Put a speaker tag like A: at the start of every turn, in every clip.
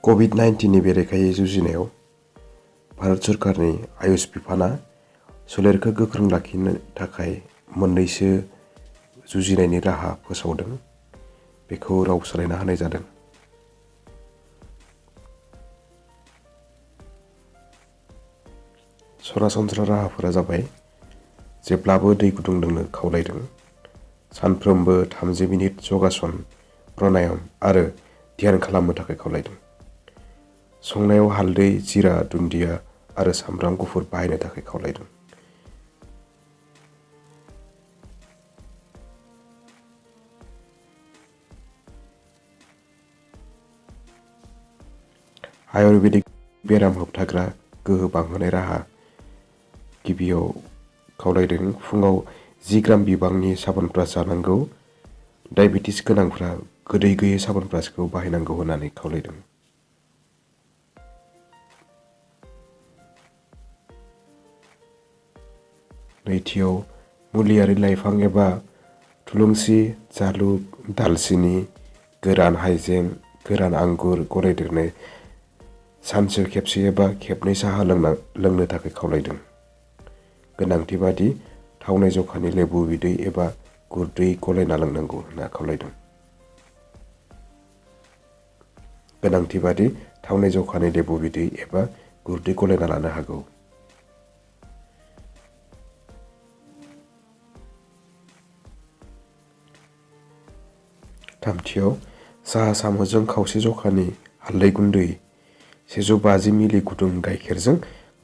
A: कभिड-19 नि बेरेखायै जुजिनायाव भारत सरकारनि आयुष बिफाना सोलेरखौ गोख्रों लाखिनो थाखाय मोननैसो जुजिनायनि राहा फोसावदों। बेखौ राव सोलायना होनाय जादों। सरासनस्रा राहाफोरा जाबाय जेब्लाबो दै गुदुं लोंनो खावलायदों, सानफ्रोमबो 30 मिनिट योगासन, प्राणायाम आरो ध्यान खालामनो थाखाय खावलायदों। संनायाव हालदै, जिरा, दुन्दिया आरो सामब्राम गुफुर बाहायनो थाखाय खावलायदों। आयुर्वेदिक बेराम होबथाग्रा गोहो बांहोनाय राहा गिबियाव खावलायदों। फुङाव 10 ग्राम बिबांनि साबोनब्रास जानांगौ। डायबेटिस गोनांफ्रा गोदै गैयै साबोनब्रासखौ बाहायनांगौ होननानै खावलायदों। नैथियाव मुलियारि लाइफां एबा थुलुंसि, जालुक, दालसिनि, गोरान हाइजें, गोरान आंगुर गलायदेरनाय सानसेयाव खेबसे एबा खेबनै साहा लोंनो थाखाय खावलायदों। गोनांथि बादि थावनाय जखानि लेबु बिदै एबा गुरदै गलायना लोंनांगौ होनना खावलायदों। गोनांथि बादि थावनाय जखानि लेबु बिदै एबा गुरदै गलायना लानो हागौ। थामथियाव साहा सामुसजों खावसे जखानि हालदै गुन्दै 150 मिलि गुदुं गाइखेरजों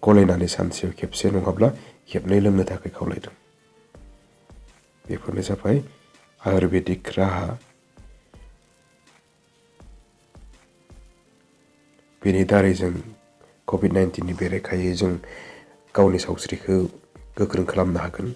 A: गलायनानै सानसेयाव खेबसे नङाब्ला खेबनै लोंनो थाखाय खावलायदों। बेफोरनो जाबाय आयुर्वेदिक राहा। बेनि दारै जों कभिड-19 नि बेरेखायै जों गावनि सावस्रिखौ गोख्रों खालामनो हागोन।